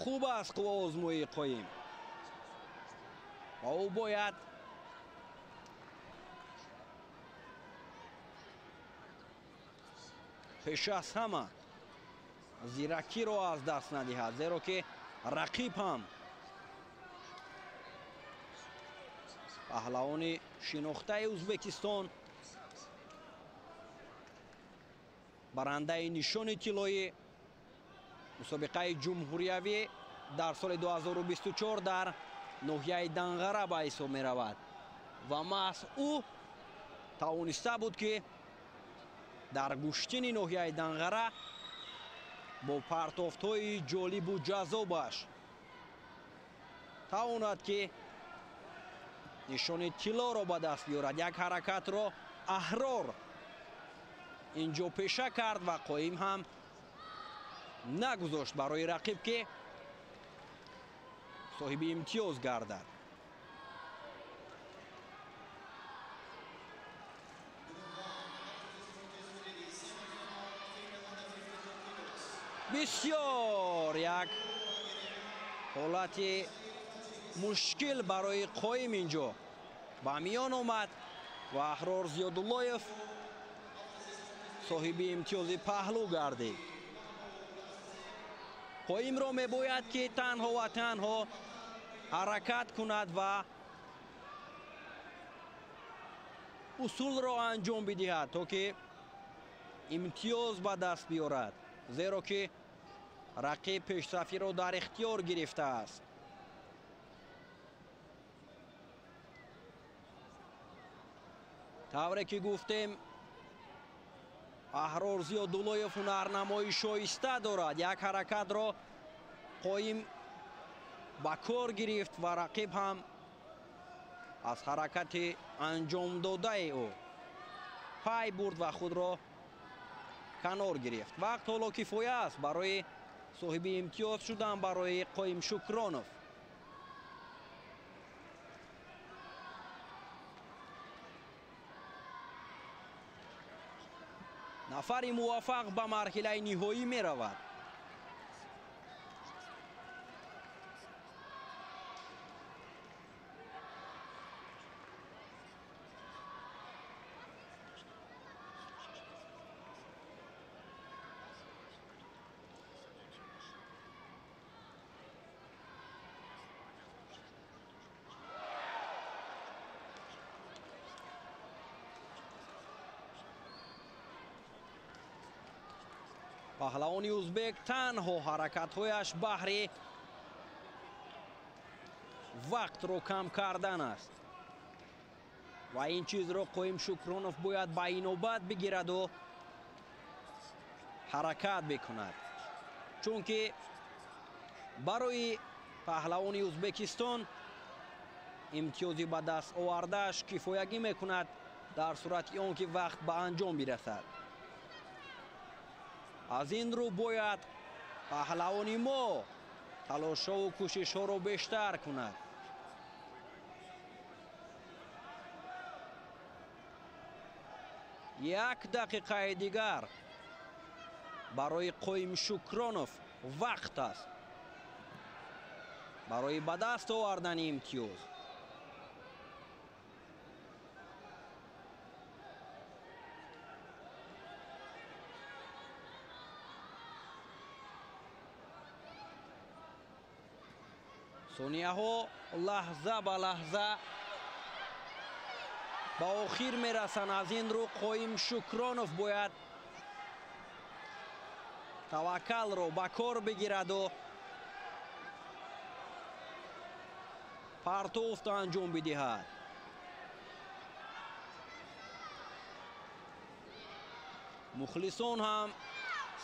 Хуб аст қувваозмоии Қоим ва ӯ бояд пеш аз ҳама зиракиро аз даст надиҳад, зеро ки рақиб ҳам паҳлавони шинохтаи Ӯзбекистон, барандаи нишони тиллоӣ мусобиқаи ҷумҳуриявӣ дар соли 2024 дар ноҳияи Данғара ба ҳисоб меравад ва маҳз ӯ тавониста буд, ки дар гӯштини ноҳияи Данғара бо партофтҳои ҷолибу ҷаззобаш тавонад, ки нишони тиллоро ба даст биёрад. Як ҳаракатро Аҳрор инҷо пеша кард ва Қоим ҳам нагузошт барои рақиб, ки соҳиби имтиёз гардад. Бисёр як ҳолати мушкил барои Қоим инҷо ба миён омад ва Аҳрор Зиёдуллоев соҳиби имтиёзи паҳлӯ гардид. Қоимро мебояд, ки танҳо ва танҳо ҳаракат кунад ва усулро анҷом бидиҳад, то ки имтиёз ба даст биёрад, зеро ки рақиб пешсафиро дар ихтиёр гирифтааст. Тавре ки гуфтем, Аҳрор Зиёдуллоев ҳунарнамои шоиста дорад. Як ҳаракатро Қоим ба кор гирифт ва рақиб ҳам аз ҳаракати анҷомдодаи ӯ пай бурд ва худро канор гирифт. Вақт ҳоло кифоя аст барои соҳиби имтиёз шудан барои Қоим Шукронов. Нафари муваффақ ба марҳилаи ниҳоӣ меравад. Паҳлавони ӯзбек танҳо ҳаракатҳояш баҳри вақтро кам кардан аст ва ин чизро Қоим Шукронов бояд ба инобат бигираду ҳаракат бикунад, чунки барои паҳлавони Ӯзбекистон имтиёзи ба даст овардааш кифоягӣ мекунад дар сурати он ки вақт ба анҷом бирасад. Аз ин рӯ бояд паҳлавони мо талошҳову кӯшишҳоро бештар кунад. Як дақиқаи дигар барои Қоим Шукронов вақт аст барои ба даст овардани имтиёз. Сонияҳо лаҳза ба лаҳза ба охир мерасанд. Аз ин рӯ Қоим Шукронов бояд таваккалро ба кор бигираду партофт анҷом бидиҳад. Мухлисон ҳам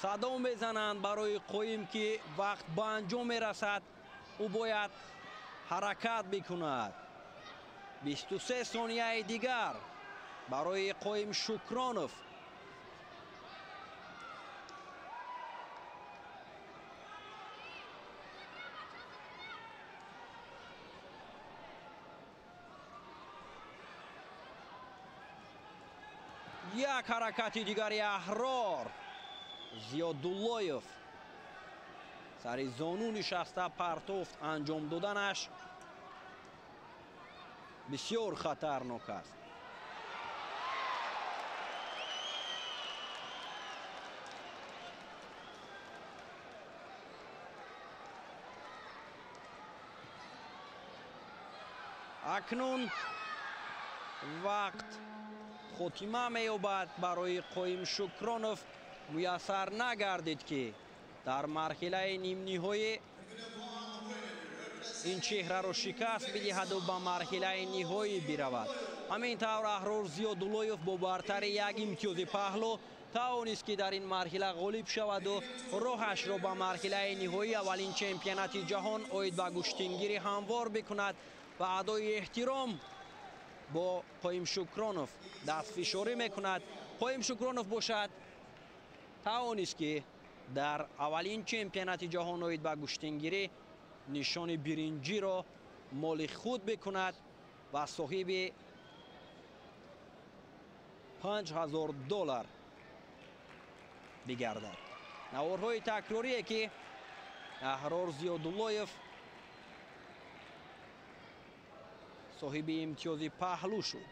садо мезананд барои Қоим, ки вақт ба анҷом мерасад, ӯ бояд ҳаракат бикунад. 23 сонияи дигар барои Қоим Шукронов. Як ҳаракати дигари Аҳрор Зиёдуллоев. Сари зону нишаста партофт анҷом доданаш бисёр хатарнок аст. Акнун вақт хотима меёбад. Барои Қоим Шукронов муяссар нагардид, ки дар марҳилаи нимниҳоӣ ин чеҳраро шикаст бидиҳаду ба марҳилаи ниҳоӣ биравад. Ҳамин тавр Аҳрор Зиёдуллоев бо бартари як имтиёзи паҳлӯ тавонист, ки дар ин марҳила ғолиб шаваду роҳашро ба марҳилаи ниҳоии аввалин чемпионати ҷаҳон оид ба гӯштингирӣ ҳамвор бикунад ва адои эҳтиром бо Қоим Шукронов дастфишорӣ мекунад. Қоим Шукронов бошад тавонист, ки дар аввалин чемпионати ҷаҳон оид ба гӯштингирӣ нишони биринҷиро моли худ бикунад ва соҳиби $5000 бигардад. Наворҳои такрорие, ки Аҳрор Зиёдуллоев соҳиби имтиёзи паҳлӯ шуд.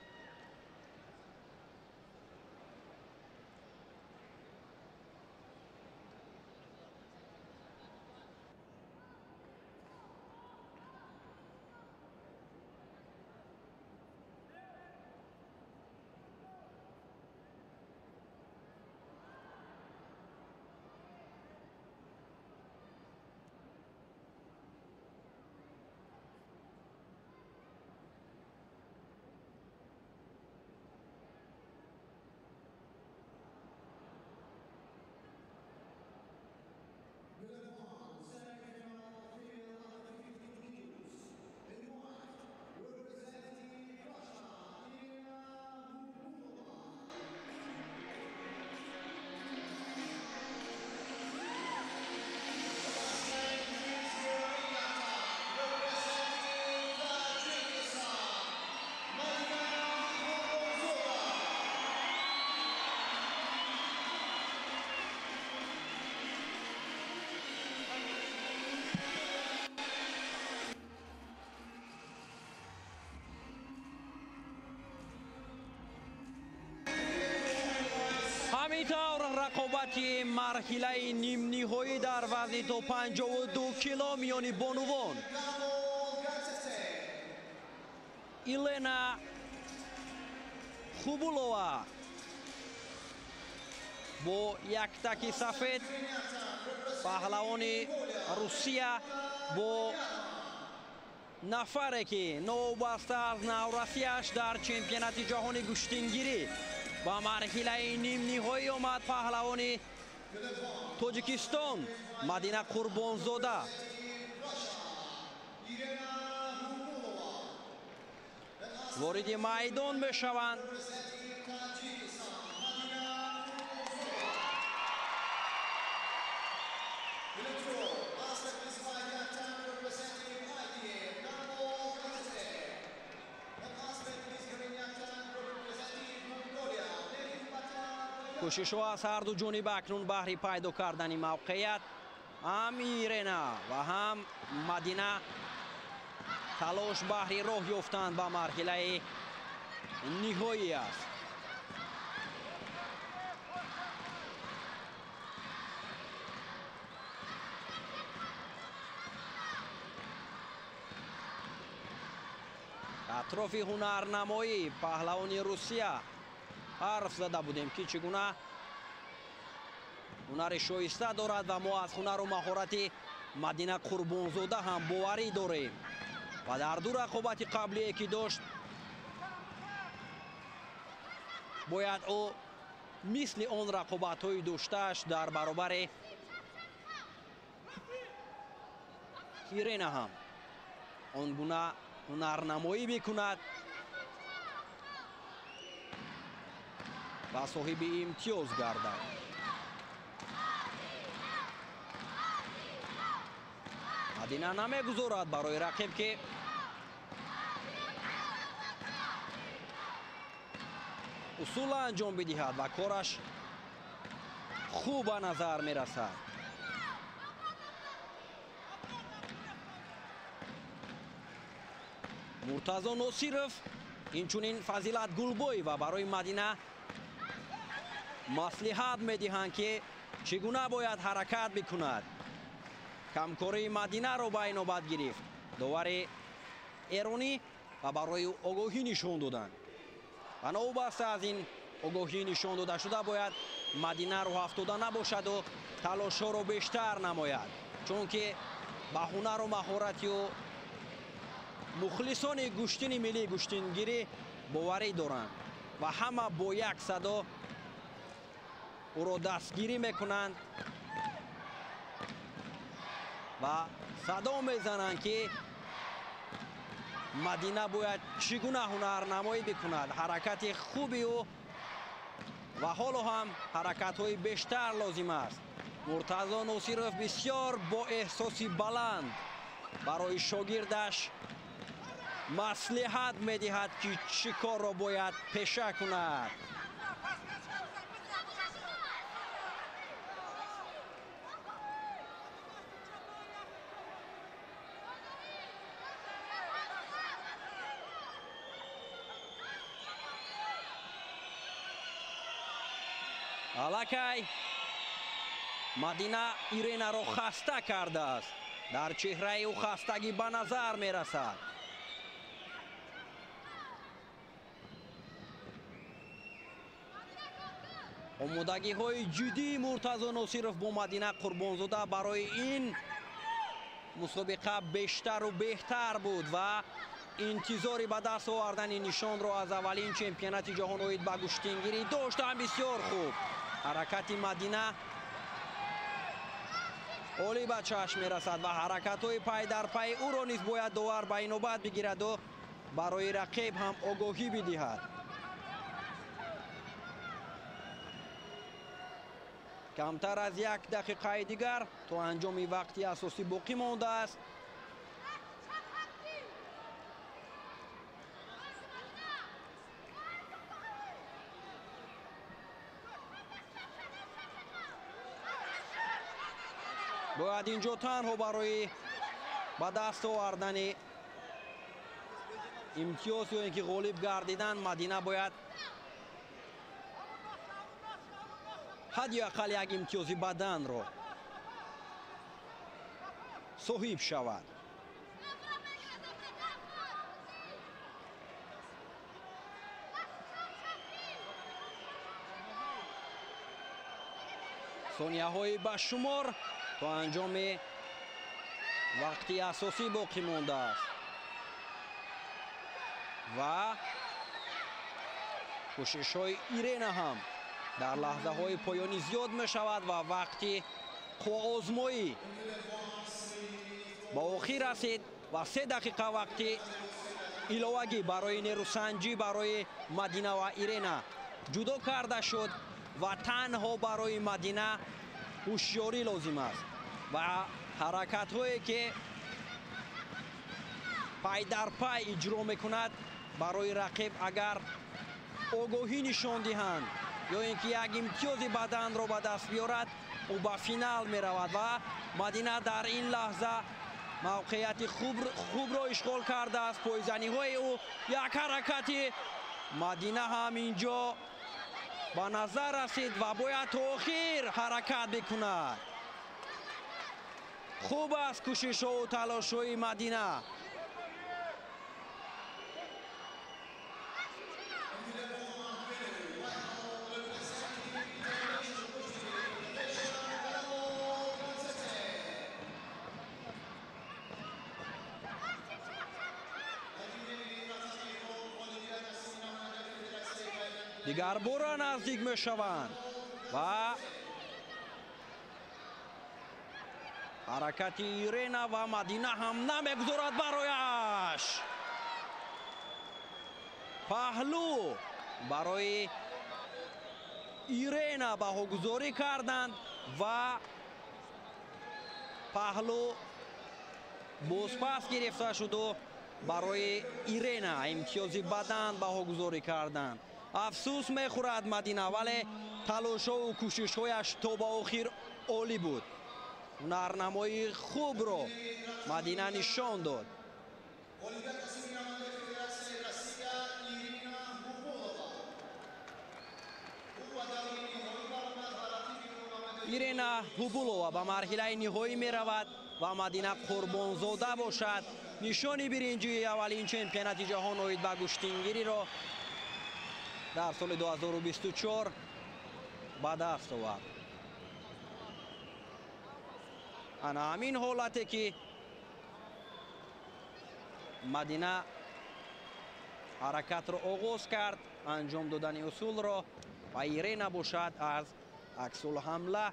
Ҳамин тавр рақобати марҳилаи нимниҳоӣ дар вазни то 52 кило миёни бонувон. Елена Хубулова бо яктаки сафед, паҳлавони Русия, бо нафаре, ки новобаста аз наврасиаш дар чемпионати ҷаҳони гӯштингирӣ ба марҳилаи нимниҳоӣ омад, паҳлавони Тоҷикистон Мадина Қурбонзода. Вориди майдон мешаванд. Кӯшишҳо аз ҳарду ҷониб акнун баҳри пайдо кардани мавқеият. Ҳам Ирена ва ҳам Мадина талош баҳри роҳ ёфтан ба марҳилаи ниҳоӣ аст. Атрофи ҳунарнамоӣ паҳлавони Русия ҳарф зада будем, ки чӣ гуна ҳунари шоиста дорад ва мо аз ҳунару маҳорати Мадина Қурбонзода ҳам боварӣ дорем. Ва дар ду рақобати қаблие, ки дошт, бояд ӯ мисли он рақобатҳои доштааш дар баробари Ирена ҳам он гуна ҳунарнамоӣ бикунад ва соҳиби имтиёз гардад. Мадина намегузорад барои рақиб, ки усул анҷом бидиҳад ва кораш хуб ба назар мерасад. Муртазо Носиров, инчунин Фазилат Гулбоева барои Мадина маслиҳат медиҳанд, ки чӣ гуна бояд ҳаракат бикунад. Камкории Мадинаро ба инобат гирифт довари эронӣ ва барои огоҳӣ нишон доданд. Ва новобаста аз ин огоҳӣ нишон дода шуда, бояд Мадина рӯҳафтода набошаду талошҳоро бештар намояд, чунки ба ҳунару маҳорати ӯ мухлисони гӯштини миллии гӯштингирӣ боварӣ доранд ва ҳама бо як садо ӯро дастгирӣ мекунанд ва садо мезананд, ки Мадина бояд чӣ гуна ҳунарнамоӣ бикунад. Ҳаракати хуби ӯ ва ҳоло ҳам ҳаракатҳои бештар лозим аст. Муртазо Носиров бисёр бо эҳсоси баланд барои шогирдаш маслиҳат медиҳад, ки чӣ корро бояд пеша кунад. Аллакай Мадина Иренаро хаста кардааст. Дар чеҳраи ӯ хастагӣ ба назар мерасад. Омодагиҳои ҷиддии Муртазо Носиров бо Мадина Қурбонзода барои ин мусобиқа бештару беҳтар буд ва интизори ба даст овардани нишонро аз аввалин чемпионати ҷаҳон оид ба гӯштингирӣ доштанд. Бисёр хуб ҳаракати Мадина олӣ ба чашм мерасад ва ҳаракатҳои пай дар пай ӯро низ бояд довар ба инобат бигираду барои рақиб ҳам огоҳӣ бидиҳад. Камтар аз як дақиқаи дигар то анҷоми вақти асосӣ боқӣ мондааст. Бояд инҷо танҳо барои ба даст овардани имтиёз ё ин ки ғолиб гардидан Мадина бояд ҳадди ақал як имтиёзи баданро соҳиб шавад. Сонияҳои ба шумор то анҷоми вақти асосӣ боқӣ мондааст ва кӯшишҳои Ирена ҳам дар лаҳзаҳои поёнӣ зиёд мешавад ва вақти қувваозмоӣ ба охир расид ва 3 дақиқа вақти иловагӣ барои нерӯсанҷӣ барои Мадина ва Ирена ҷудо карда шуд ва танҳо барои Мадина ҳушёрӣ лозим аст ва ҳаракатҳое ки пай дар пай иҷро мекунад барои рақиб агар огоҳӣ нишон диҳанд ё ин ки як имтиёзи баданро ба даст биёрад, ӯ ба финал меравад ва Мадина дар ин лаҳза мавқеияти хубро ишғол кардааст. Пойзаниҳои ӯ як ҳаракати Мадина ҳам инҷо ба назар расид ва бояд то охир ҳаракат бикунад. Хуб аст кӯшишҳову талошҳои Мадина. Дигарбора наздик мешаванд ва ҳаракати Ирена ва Мадина ҳам намегузорад барояш. Паҳлӯ барои Ирена баҳогузорӣ карданд ва паҳлӯ бозпас гирифта шуду барои Ирена имтиёзи бадан баҳогузорӣ карданд. Афсӯс мехӯрад Мадина, вале талошҳову кӯшишҳояш то ба охир олӣ буд. Ҳунарнамоии хубро Мадина нишон дод. Ирена Ҳубулова ба марҳилаи ниҳоӣ меравад ва Мадина Қурбонзода бошад нишони биринҷии аввалин чемпионати ҷаҳон оид ба гӯштингириро дар соли 2024 ба даст овард. Ана ҳамин ҳолате ки Мадина ҳаракатро оғоз кард, анҷом додани усулро, ва Ирена бошад аз аксулҳамла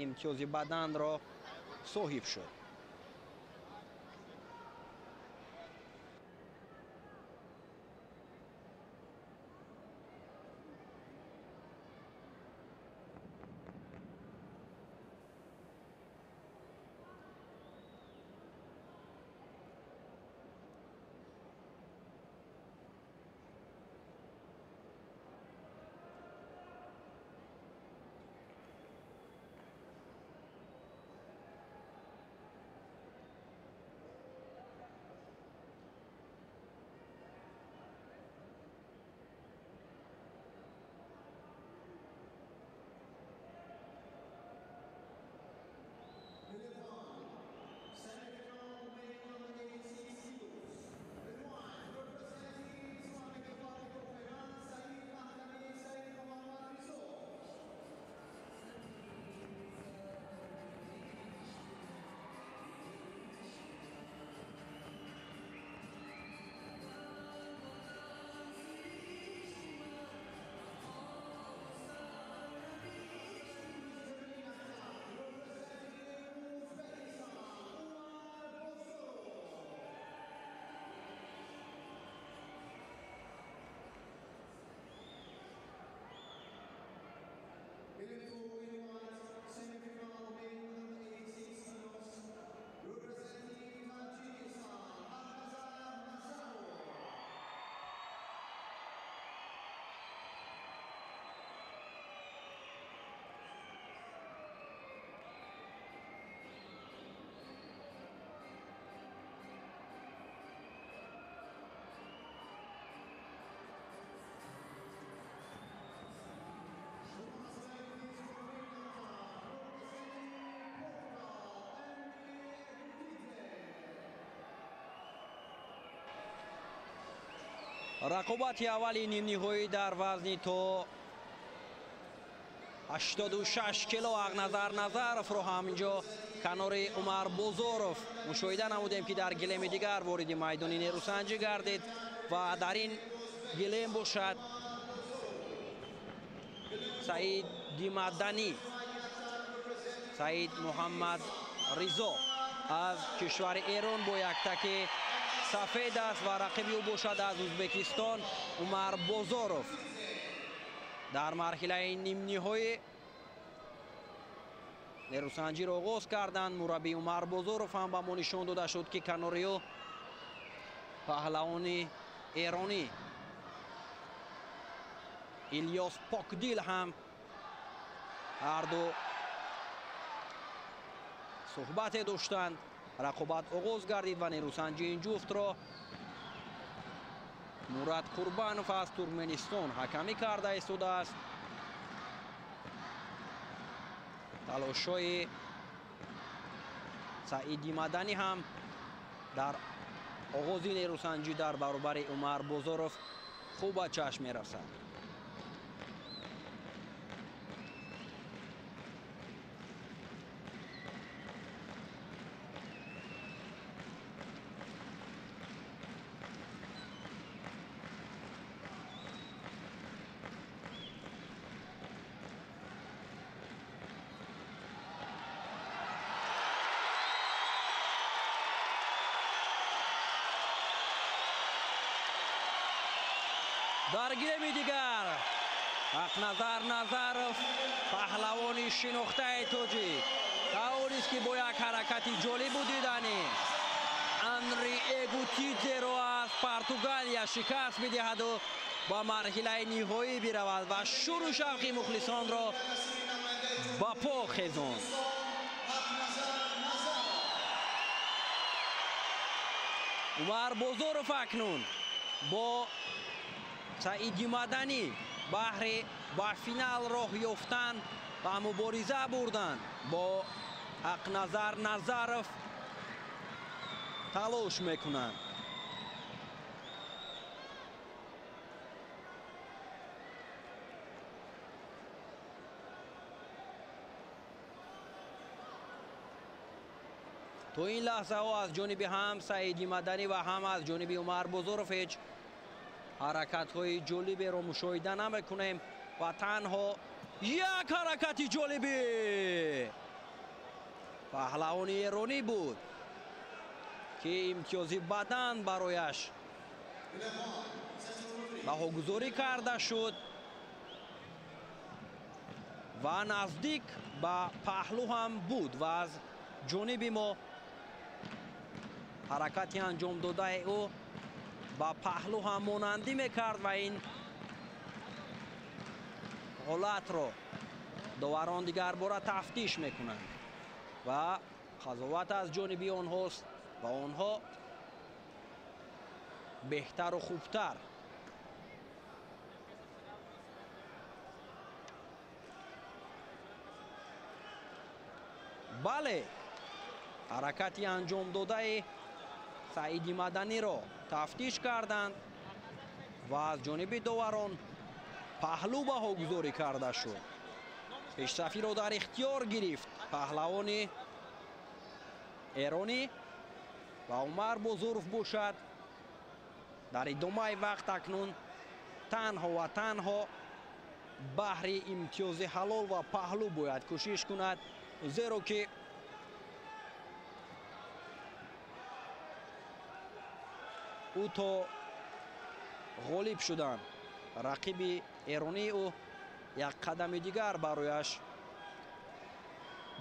имтиёзи баданро соҳиб шуд. Рақобати аввали нимниҳоӣ дар вазни то 86 кило Ақназар Назаровро ҳаминҷо канори Умар Бозоров мушоҳида намудем, ки дар гилеми дигар вориди майдони нерӯсанҷӣ гардид ва дар ин гилем бошад Саид Димаданӣ, Саид Муҳаммад Ризо аз кишвари Эрон бо як таки сафед аст ва рақиби ӯ бошад аз Ӯзбекистон Умар Бозоров. Дар марҳилаи нимниҳоӣ нерӯсанҷиро оғоз карданд. Мураббӣ Умар Бозоров ҳам ба мо нишон дода шуд, ки канори ӯ паҳлавони эронӣ Илёс Покдил ҳам ҳарду суҳбате доштанд. Рақобат оғоз гардид ва нерӯсанҷии ин ҷуфтро Мурад Қурбанов аз Туркманистон ҳакамӣ карда истодааст. Талошҳои Саиди Маданӣ ҳам дар оғози нерӯсанҷӣ дар баробари Умар Бозоров хуб ба чашм мерасад. Дар гилеми дигар Ақназар Назаров, паҳлавони шинохтаи тоҷик, тавонист ки бо як ҳаракати ҷолибу диданӣ Анри Эгутидзеро аз Португалия шикаст бидиҳаду ба марҳилаи ниҳоӣ биравад ва шуру шавқи мухлисонро ба по хезонд. Умар Бозоров акнун бо Саиди Маданӣ баҳри ба финал роҳ ёфтан Ба мубориза бурдан бо Ҳақназар Назаров талош мекунанд. То ин лаҳзаҳо аз ҷониби ҳам Саиди Маданӣ ва ҳам аз ҷониби Умар Бозоров ҳеҷ ҳаракатҳои ҷолиберо мушоҳида намекунем ва танҳо як ҳаракати ҷолиби паҳлавони эронӣ буд, ки имтиёзи бадан барояш баҳогузорӣ карда шуд ва наздик ба паҳлӯ ҳам буд ва аз ҷониби мо ҳаракати анҷомдодаи ӯ ба паҳлӯ ҳам монандӣ мекард ва ин ҳолатро доварон дигарбора тафтиш мекунанд ва қазоват аз ҷониби онҳост ва онҳо беҳтару хубтар бале ҳаракати анҷомдодаи Саиди Маданиро тафтиш карданд ва аз ҷониби доварон паҳлӯ баҳогузорӣ карда шуд. Пешсафиро дар ихтиёр гирифт паҳлавони эронӣ ва Умар Бозоров бошад дар идомаи вақт акнун танҳо ва танҳо баҳри имтиёзи ҳалол ва паҳлӯ бояд кӯшиш кунад, зеро ки ӯ то ғолиб шудан рақиби эронии ӯ як қадами дигар барояш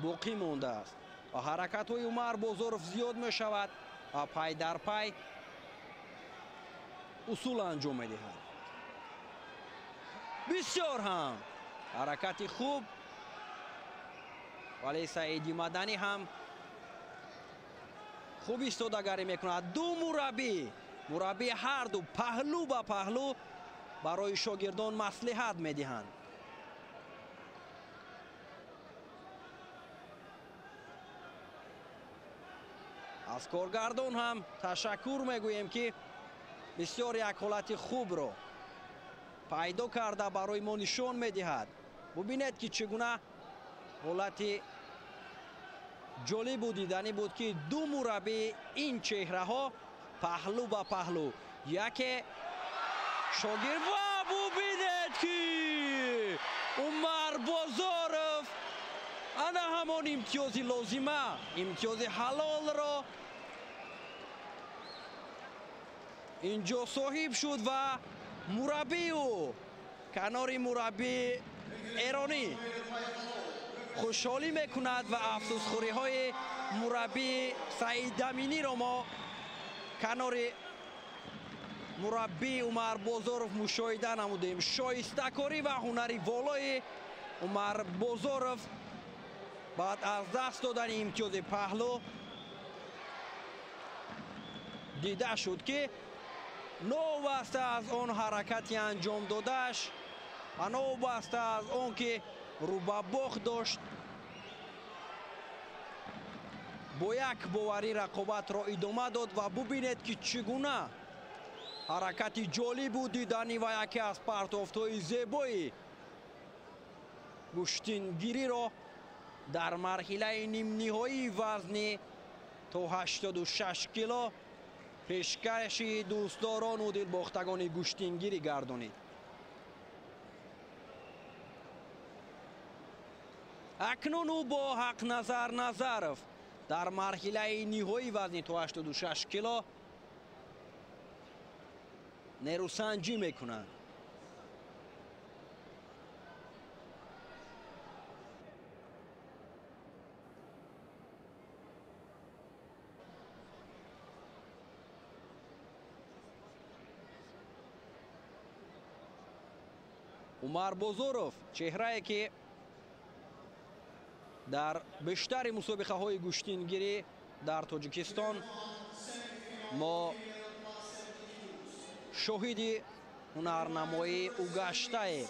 боқӣ мондааст ва ҳаракатҳои Умар Бозоров зиёд мешавад ва пай дар пай усул анҷом медиҳад. Бисёр ҳам ҳаракати хуб, вале Саиди Маданӣ ҳам хуб истодагарӣ мекунад. Ду мураббӣ, мураббӣ ҳарду паҳлӯ ба паҳлӯ барои шогирдон маслиҳат медиҳанд. Аз коргардон ҳам ташаккур мегӯем, ки бисёр як ҳолати хубро пайдо карда барои мо нишон медиҳад. Бубинед, ки чӣ гуна ҳолати ҷолибу диданӣ буд, ки ду мураббии ин чеҳраҳо паҳлӯ ба паҳлӯ, яке шогирд ва бубинед, ки Умар Бозоров ана ҳамон имтиёзи лозима, имтиёзи ҳалолро инҷо соҳиб шуд ва мураббию канори мураббии эронӣ хушҳолӣ мекунад ва афсӯсхӯриҳои мураббии Саид Аминиро мо канори мураббии Умар Бозоров мушоҳида намудем. Шоистакорӣ ва ҳунари волои Умар Бозоров баъд аз даст додани имтиёзи паҳлӯ дида шуд, ки новобаста аз он ҳаракати анҷом додааш ва новобаста аз он ки рӯ ба бохт дошт, бо як боварӣ рақобатро идома дод ва бубинед, ки чӣ гуна ҳаракати ҷолибу диданӣ ва яке аз партофтҳои зебои гӯштингириро дар марҳилаи нимниҳоии вазни то 86 кило пешкаши дӯстдорону дилбохтагони гӯштингирӣ гардонид. Акнун ӯ бо Ҳақназар Назаров дар марҳилаи ниҳоии вазни то 86 кило нерӯсанҷӣ мекунанд. Умар Бозоров чеҳрае ки дар бештари мусобиқаҳои гӯштингирӣ дар Тоҷикистон мо шоҳиди ҳунарнамоии ӯ гаштаем.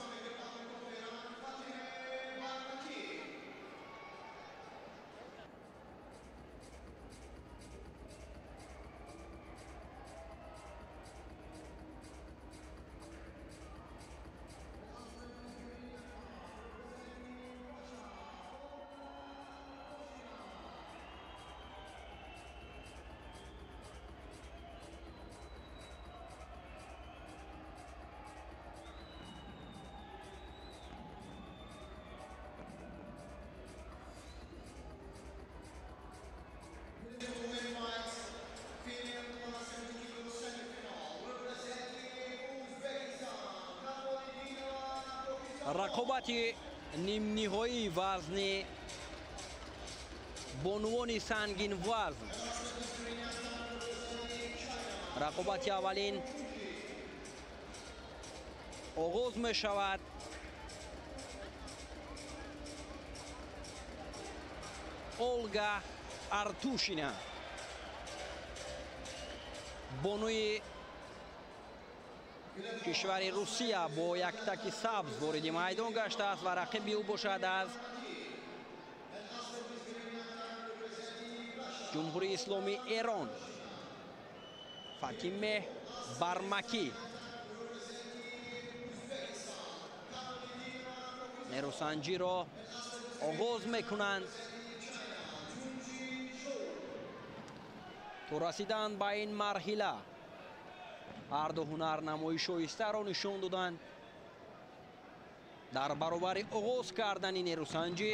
Рақобати нимниҳоии вазни бонувони сангин вазн. Рақобати аввалин оғоз мешавад. Олга Артушина бонуи кишвари Русия бо яктаки сабз вориди майдон гаштааст ва рақиби ӯ бошад аз Ҷумҳурии Исломии Эрон Фатиме Бармакӣ. Нерӯсанҷиро оғоз мекунанд. То расидан ба ин марҳила ҳарду ҳунарнамои шоистаро нишон доданд. Дар баробари оғоз кардани нерӯсанҷӣ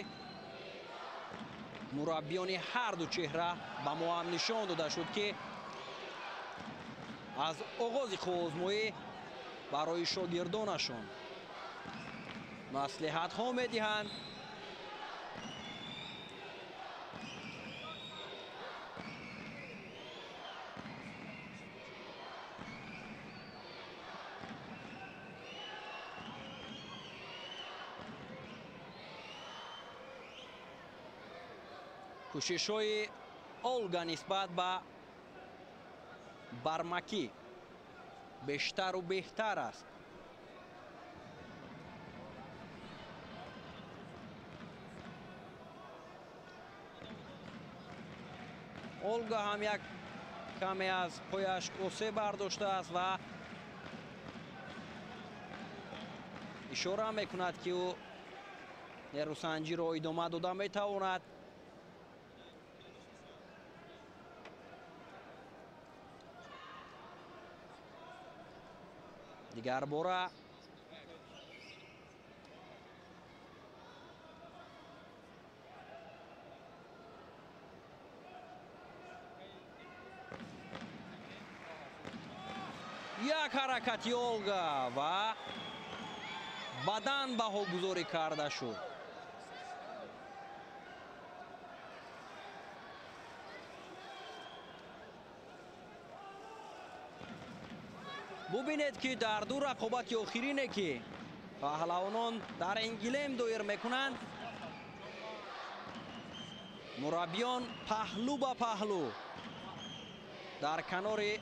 мураббиёни ҳарду чеҳра ба мо ҳам нишон дода шуд, ки аз оғози қувваозмоӣ барои шогирдонашон маслиҳатҳо медиҳанд. Кӯшишҳои Олга нисбат ба Бармакӣ бештару беҳтар аст. Олга ҳам як каме аз пояш косе бардоштааст ва ишора мекунад, ки ӯ нерӯсанҷиро идома дода метавонад. Дигар бора як ҳаракати Олга ва бадан баҳогузорӣ карда шуд. Бубинед, ки дар ду рақобати охирине, ки паҳлавонон дар ин гилем доир мекунанд, мураббиён паҳлӯ ба паҳлӯ дар канори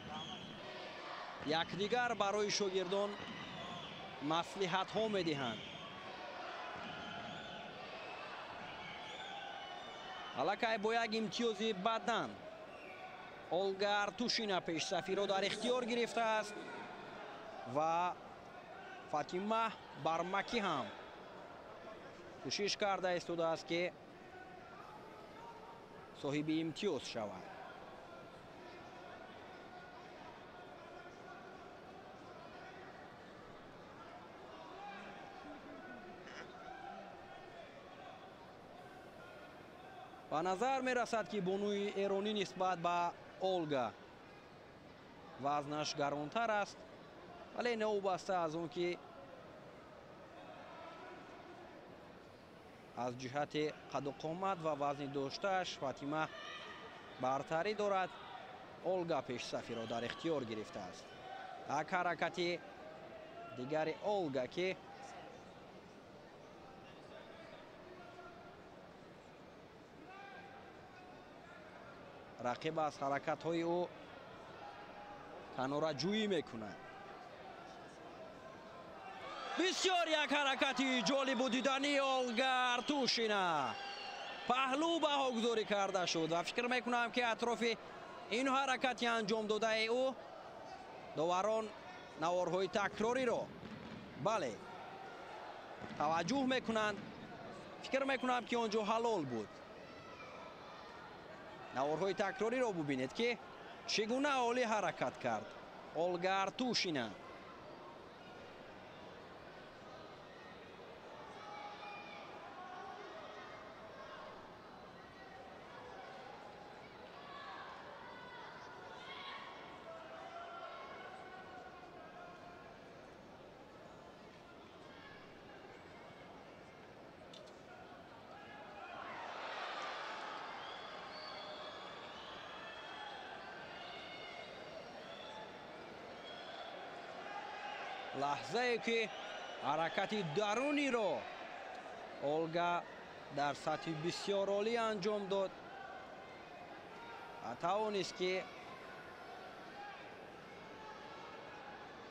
якдигар барои шогирдон маслиҳатҳо медиҳанд. Аллакай бо як имтиёзи бадан Олга Артушина пешсафиро дар ихтиёр гирифтааст ва Фатима Бармакӣ ҳам кӯшиш карда истодааст, ки соҳиби имтиёз шавад. Ба назар мерасад, ки бонуи эронӣ нисбат ба Олга вазнаш гаронтар аст, вале новобаста аз он ки аз ҷиҳати қаду қомат ва вазни доштааш Фатима бартарӣ дорад, Олга пешсафиро дар ихтиёр гирифтааст. Як ҳаракати дигари Олга, ки рақиб аз ҳаракатҳои ӯ канораҷӯӣ мекунад. Бисёр як ҳаракати ҷолибу дидании Олга Артушина паҳлӯ баҳогузорӣ карда шуд ва фикр мекунам, ки атрофи ин ҳаракати анҷом додаи ӯ доварон наворҳои такрориро бале таваҷҷӯҳ мекунанд. Фикр мекунам, ки он ҷо ҳалол буд. Наворҳои такрориро бубинед, ки чӣ гуна олӣ ҳаракат кард Олга Артушина. Лаҳзае ки ҳаракати даруниро Олга дар сатҳи бисёр олӣ анҷом дод ва тавонист ки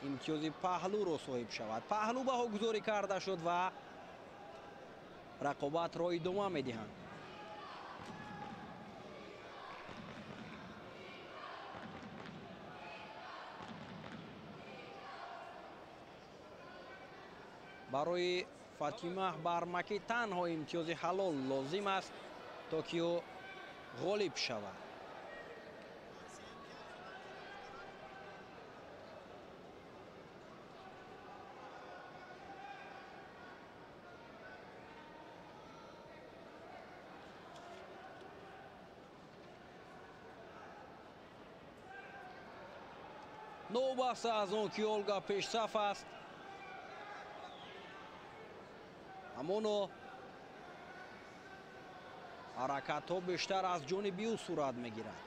имтиёзи паҳлӯро соҳиб шавад. Паҳлӯ баҳогузорӣ карда шуд ва рақобатро идома медиҳанд. Барои Фатима Бармакӣ танҳо имтиёзи ҳалол лозим аст, то ки ӯ ғолиб шавад. Новобаста аз он ки Олга пешсаф аст, ҳамоно ҳаракатҳо бештар аз ҷониби ӯ сурат мегирад.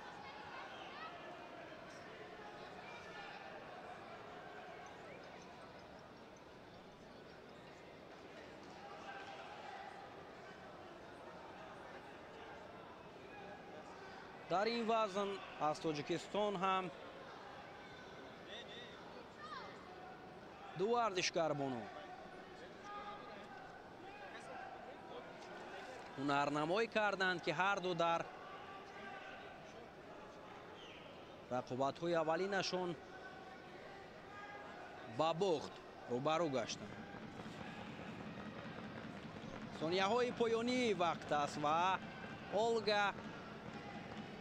Дар ин вазн аз Тоҷикистон ҳам ду варзишгар бону ҳунарнамоӣ карданд, ки ҳар ду дар рақобатҳои аввалинашон ба бохт рӯбарӯ гаштанд. Сонияҳои поёнии вақт аст ва Олга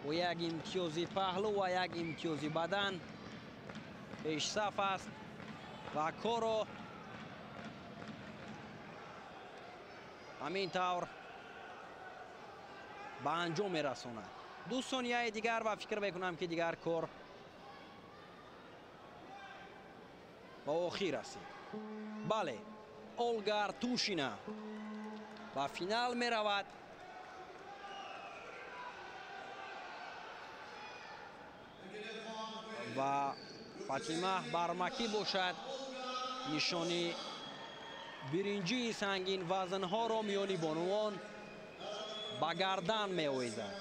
бо як имтиёзи паҳлӯ ва як имтиёзи бадан пешсаф аст ва корро ҳамин тавр ба анҷом мерасонад. Ду сонияи дигар ва фикр мекунам, ки дигар кор ба охир расид. Бале, Олга Артушина ба финал меравад. Ва Фатима Бармакӣ бошад нишони биринҷии сангин вазнҳоро миёни бонувон ба гардан меовезад.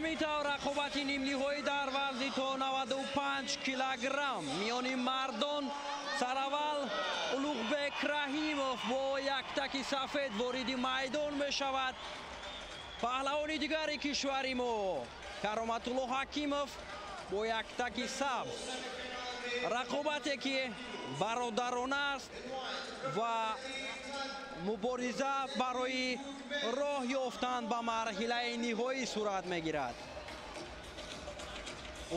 Ҳамин тавр рақобати нимниҳоӣ дар вазни то 95 килограмм миёни мардон сараввал Улуғбек Раҳимов бо яктаки сафед вориди майдон мешавад. Паҳлавони дигари кишвари мо Кароматулло Ҳакимов бо яктаки сабз. Рақобате ки бародарона аст ва мубориза барои роҳ ёфтан ба марҳилаи ниҳоӣ сурат мегирад.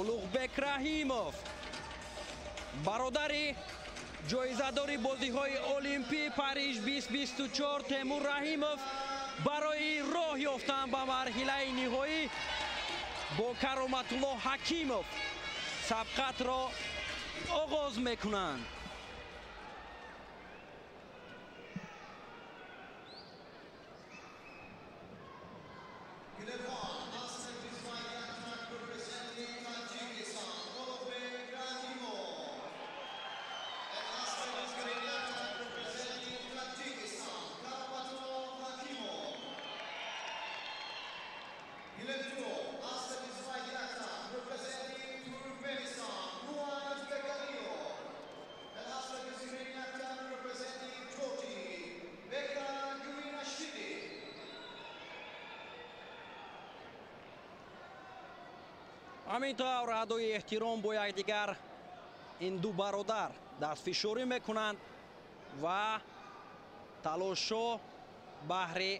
Улуғбек Раҳимов, бародари ҷоизадори бозиҳои Олимпии Париж 2024 Темур Раҳимов, барои роҳ ёфтан ба марҳилаи ниҳоӣ бо Кароматулло Ҳакимов сабқатро оғоз мекунанд. Ҳамин тавр адои эҳтиром бо якдигар ин ду бародар дастфишорӣ мекунанд ва талошҳо баҳри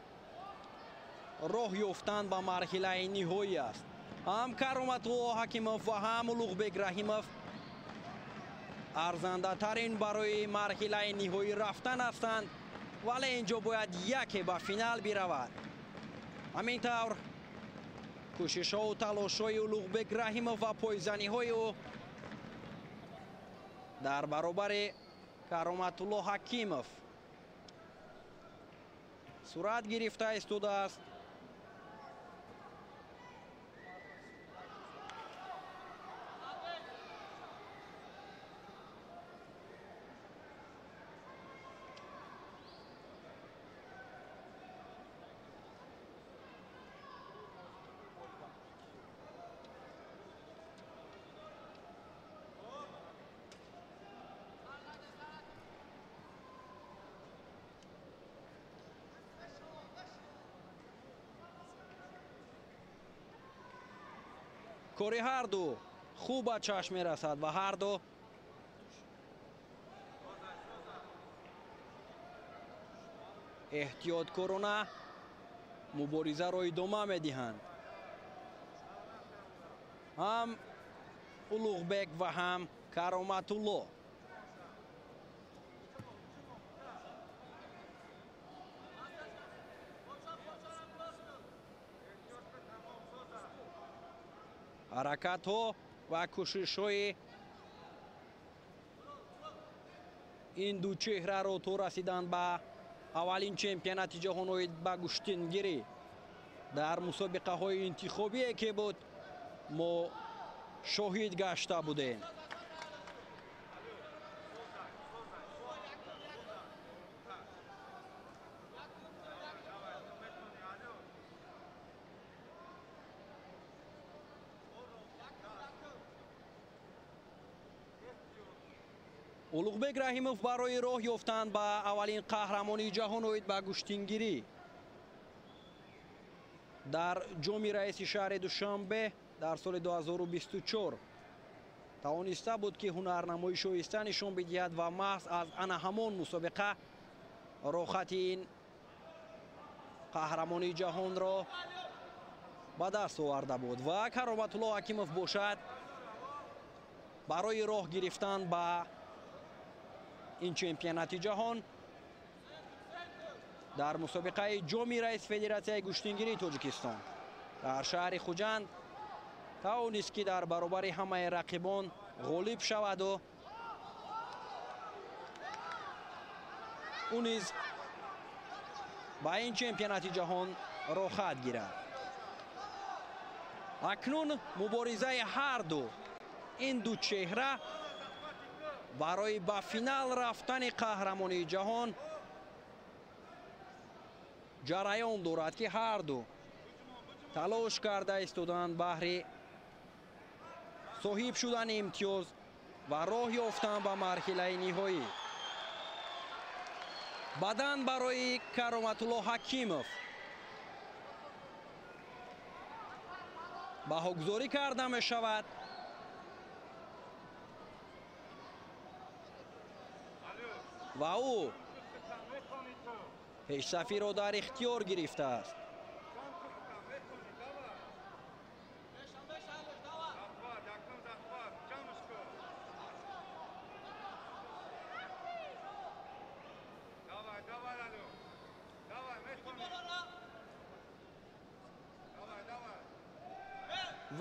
роҳ ёфтан ба марҳилаи ниҳоӣ аст. Ҳам Кароматулло Ҳакимов ва ҳам Улуғбек Раҳимов арзандатарин барои марҳилаи ниҳоӣ рафтан ҳастанд, вале инҷо бояд яке ба финал биравад. Ҳамин тавр кӯшишҳову талошҳои Улуғбек Раҳимов ва пойзаниҳои ӯ дар баробари Кароматулло Ҳакимов сурат гирифта истодааст. Кори ҳарду хуб ба чашм мерасад ва ҳарду эҳтиёткорона муборизаро идома медиҳанд. Ҳам Улуғбек ва ҳам Кароматулло. Ҳаракатҳо ва кӯшишҳои ин ду чеҳраро то расидан ба аввалин чемпионати ҷаҳон оид ба гӯштингирӣ дар мусобиқаҳои интихобие ки буд мо шоҳид гашта будем. Улуғбек Раҳимов барои роҳ ёфтан ба аввалин қаҳрамонии ҷаҳон оид ба гӯштингирӣ дар ҷоми раиси шаҳри Душанбе дар соли 2024 тавониста буд ки ҳунарнамои шоиста нишон бидиҳад ва маҳз аз ана ҳамон мусобиқа роҳхати ин қаҳрамонии ҷаҳонро ба даст оварда буд ва Кароматулло Ҳакимов бошад барои роҳ гирифтан ба ин чемпионати ҷаҳон дар мусобиқаи ҷоми раис федератсияи гӯштингирии Тоҷикистон дар шаҳри Хуҷанд тавонист ки дар баробари ҳамаи рақибон ғолиб шаваду ӯ низ ба ин чемпионати ҷаҳон роҳхат гирад. Акнун муборизаи ҳарду ин ду чеҳра барои ба финал рафтани қаҳрамонии ҷаҳон ҷараён дорад ки ҳарду Талош карда истоданд баҳри соҳиб шудани имтиёз ва роҳ ёфтан ба марҳилаи ниҳоӣ. Бадан барои Кароматулло Ҳакимов баҳогузорӣ карда мешавад. Ва ӯ пешсафиро дар ихтиёр гирифтааст.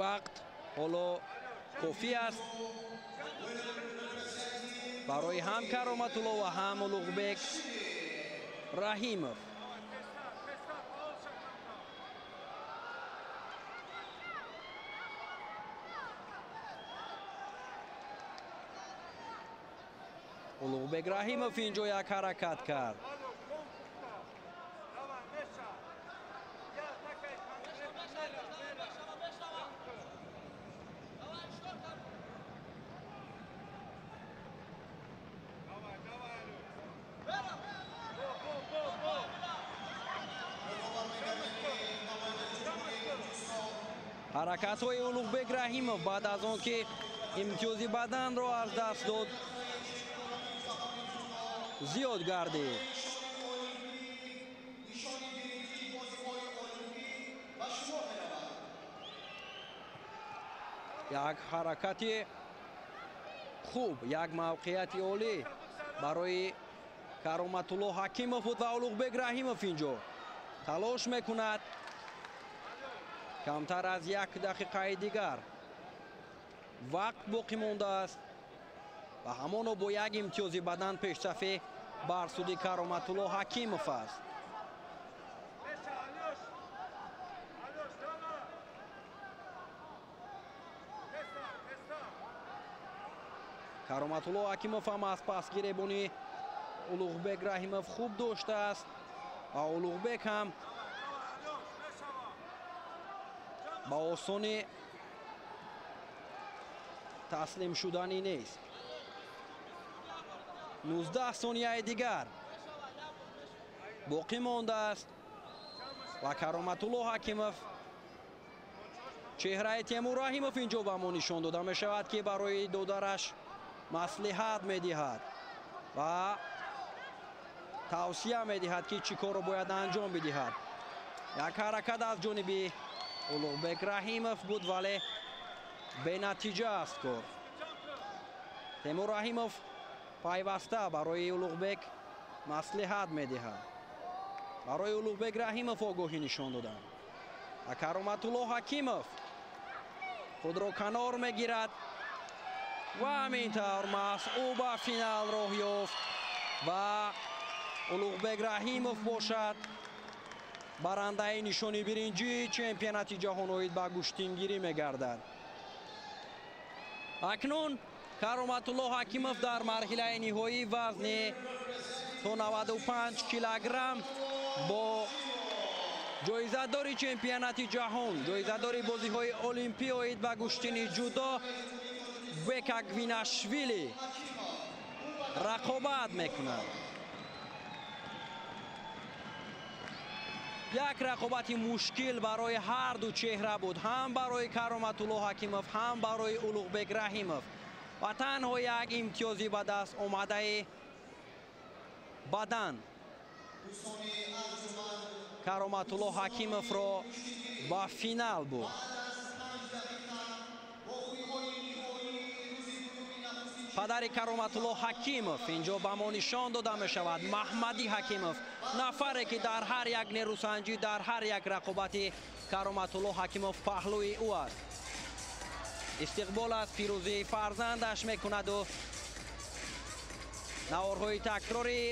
Вақт ҳоло кофӣ аст барои ҳам Кароматулло ва ҳам Улуғбек Раҳимов. Улуғбек Раҳимов инҷо як ҳаракат кард. Ҳаракатҳои Улуғбек Раҳимов баъд аз он ки имтиёзи баданро аз даст дод зиёд гардид. Як ҳаракати хуб, як мавқеияти олӣ барои Кароматулло Ҳакимов буд ва Улуғбек Раҳимов инҷо талош мекунад. Камтар аз як дақиқаи дигар вақт боқӣ мондааст ва ҳамоно бо як имтиёзи бадан пешсафӣ бар суди Кароматулло Ҳакимов аст. Кароматулло Ҳакимов ҳам аз пасгиребони Улуғбек Раҳимов хуб доштааст ва Улуғбек ҳам ба осонӣ таслим шуданӣ нест. 19 сонияи дигар боқӣ мондааст ва Кароматулло Ҳакимов чеҳраи Темур Раҳимов инҷо ба мо нишон дода мешавад, ки барои додараш маслиҳат медиҳад ва тавсия медиҳад, ки чӣ корро бояд анҷом бидиҳад. Як ҳаракат аз ҷониби Улуғбек Раҳимов буд, вале бенатиҷа аст кор. Темур Раҳимов пайваста барои Улуғбек маслиҳат медиҳад. Барои Улуғбек Раҳимов огоҳӣ нишон доданд. Ва Кароматулло Ҳакимов худро канор мегирад ва ҳамин тавр маҳз ӯ ба финал роҳ ёфт ва Улуғбек Раҳимов бошад барандаи нишони биринҷии чемпионати ҷаҳон оид ба гӯштингирӣ мегардад. Акнун Кароматулло Ҳакимов дар марҳилаи ниҳоии вазни то 95 килограмм бо ҷоизадори чемпионати ҷаҳон, ҷоизадори бозиҳои олимпӣ оид ба гӯштини ҷудо Бека Гвинашвили рақобат мекунад. Як рақобати мушкил барои ҳар ду чеҳра буд, ҳам барои Кароматулло Ҳакимов, ҳам барои Улуғбек Раҳимов. Ва танҳо як имтиёзи ба даст омадаи бадан Кароматулло Ҳакимовро ба финал бурд. Падари Кароматулло Ҳакимов инҷо ба мо нишон дода мешавад, Маҳмади Ҳакимов, нафаре ки дар ҳар як нерӯсанҷӣ, дар ҳар як рақобати Кароматулло Ҳакимов паҳлӯи ӯ аст. Истиқбол аз пирӯзии фарзандаш мекунаду наворҳои такрори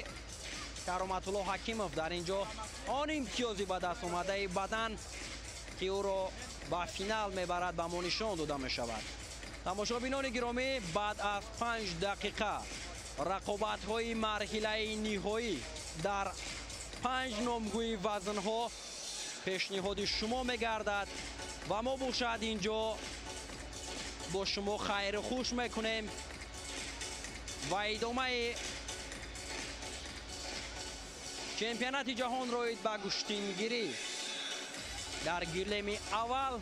Кароматулло Ҳакимов дар инҷо он имтиёзи ба даст омадаи бадан ки ӯро ба финал мебарад ба мо нишон дода мешавад. Тамошобинони гиромӣ, баъд аз 5 дақиқа рақобатҳои марҳилаи ниҳоӣ дар 5 номгӯи вазнҳо Пешниҳоди шумо мегардад ва мо бошад инҷо бо шумо хайру хуш мекунем ва идомаи чемпионати ҷаҳон роид ба гӯштингирӣ дар гилеми аввал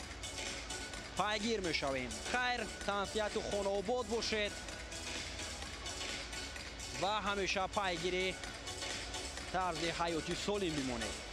пайгир мешавем. Хайр, тансиҳату хонаобод бошед ва ҳамеша пайгири тарзи ҳаёти солим бимонед.